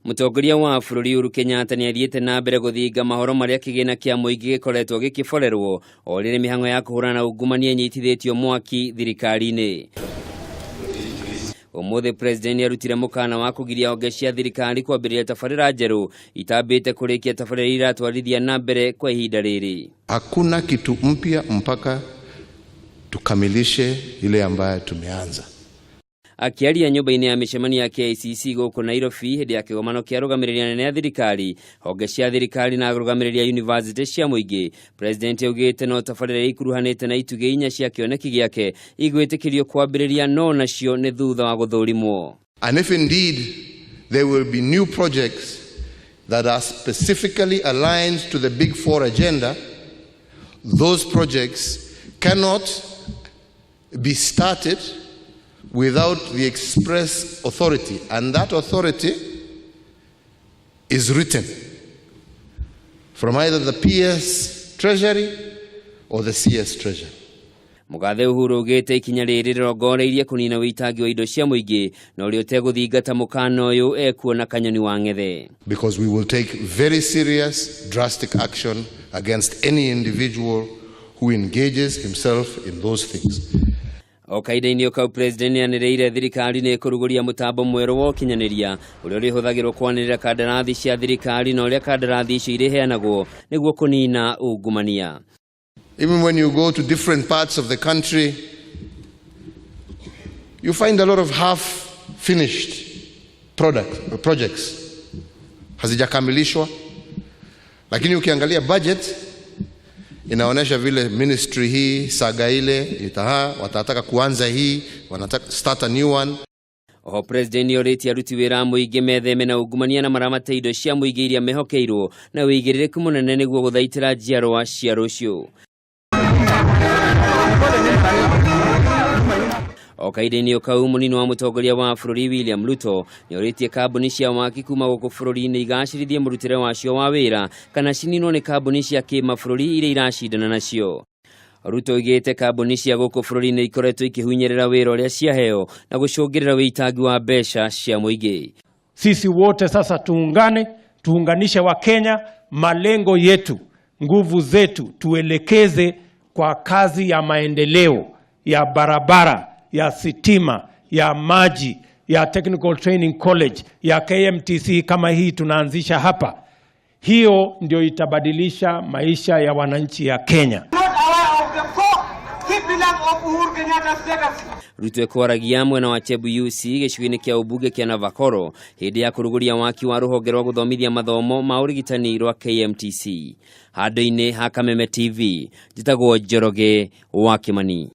Mũtongoria wa bũrũri Uhuru Kenyatta nĩ athiĩte na mbere gũthinga mahoro marĩa kĩgĩna kĩa mũingĩ gĩkoretwo gĩkĩborerwo o rĩrĩ mĩhang'o ya kũhũrana na ungumania ĩnyitithĩtio mwaki thirikari-inĩ. Ũmũthĩ President nĩarutire mũkana wa kũgiria honge cia thirikari kwambĩrĩria tabarĩra njerũ itambĩte kũrĩkia tabarĩra iria iratwarithia na mbere kwa ihinda rĩrĩ. Hakuna kitu mpya mpaka tukamilishe ile ambayo tumeanza. Akĩaria nyũmba-inĩ ya mĩcemanio ya KICC gũkũ Nairobi hĩndĩ ya kĩgomano kĩa arũgamĩrĩri anene a thirikari, honge cia thirikari na arũgamĩrĩri a yunivasĩtĩ cia mũingĩ, President augĩte no tabarĩra iria ikuruhanĩte na itugĩ inya cia kĩoneki gĩake igwĩtĩkĩrio kwambĩrĩria no nacio nĩ thutha wa gũthũrimwo. And if indeed there will be new projects that are specifically aligned to the Big Four agenda, those projects cannot be started without the express authority, and that authority is written from either the PS Treasury or the CS Treasury. Mũgathe Uhuru augĩte ikinya rĩrĩ rĩrongoreirie kũnina wĩitangi wa indo cia mũingĩ na ũrĩa ũtegũthingata mũkana ũyũ ekuona kanyoni wa ng'ethe. Because we will take very serious, drastic action against any individual who engages himself in those things. O kahinda-inĩ o kau, President nĩanĩrĩire thirikari nĩ ĩkũrugũria mũtambo mwerũ wa ũkinyanĩria ũrĩa ũrĩhũthagĩrwo kwanĩrĩra kandarathi cia thirikari na ũrĩa kandarathi icio irĩheanagwo nĩguo kũnina ungumania. Even when you go to different parts of the country, you find a lot of half-finished projects hazijakamilishwa, lakini ukiangalia budget inaonyesha vile ministry hii saga ile itaha watataka kuanza hii, wanataka start a new one. Oho President nĩorĩtie aruti wĩra a mũingĩ metheme na ungumania na maramate indo cia mũingĩ iria mehokeirwo na wĩigĩrĩrĩku mũnene nĩguo gũthaitĩra njiarwa cia rũciũ. O kahinda-inĩ o kau, mũnini wa mũtongoria wa bũrũri William Ruto nĩorĩtie kambuni cia waki kuma gũkũ bũrũri-inĩ igacĩrithie mũrutĩre wacio wa wĩra kana cininwo nĩ kambuni cia kĩmabũrũri iria iracindana nacio. Ruto oigĩte kambuni cia gũkũ bũrũri-inĩ ikoretwo ikĩhunyĩrĩra wĩra ũrĩa ciaheo na gũcũngĩrĩra wĩitangi wa mbeca cia mũingĩ. Sisi wote sasa tuungane, tuunganishe Wakenya, malengo yetu, nguvu zetu tuelekeze kwa kazi ya maendeleo ya barabara, ya sitima, ya maji, ya Technical Training College, ya KMTC kama hii tunaanzisha hapa. Hiyo ndio itabadilisha maisha ya wananchi ya Kenya. Not aware of the four key pillars of Uhuru Kenyatta's legacy. Ruto ekwaragia mwena wa Chebuyusi gĩcigo-inĩ kĩa ũmbunge kĩa Navakoro hĩndĩ ya kũrugũria waki wa rũhonge rwa gũthomithia mathomo ma ũrigitani rwa KMTC. Handũ-inĩ ha Kameme TV, njĩtagwo Njoroge wa Kimani.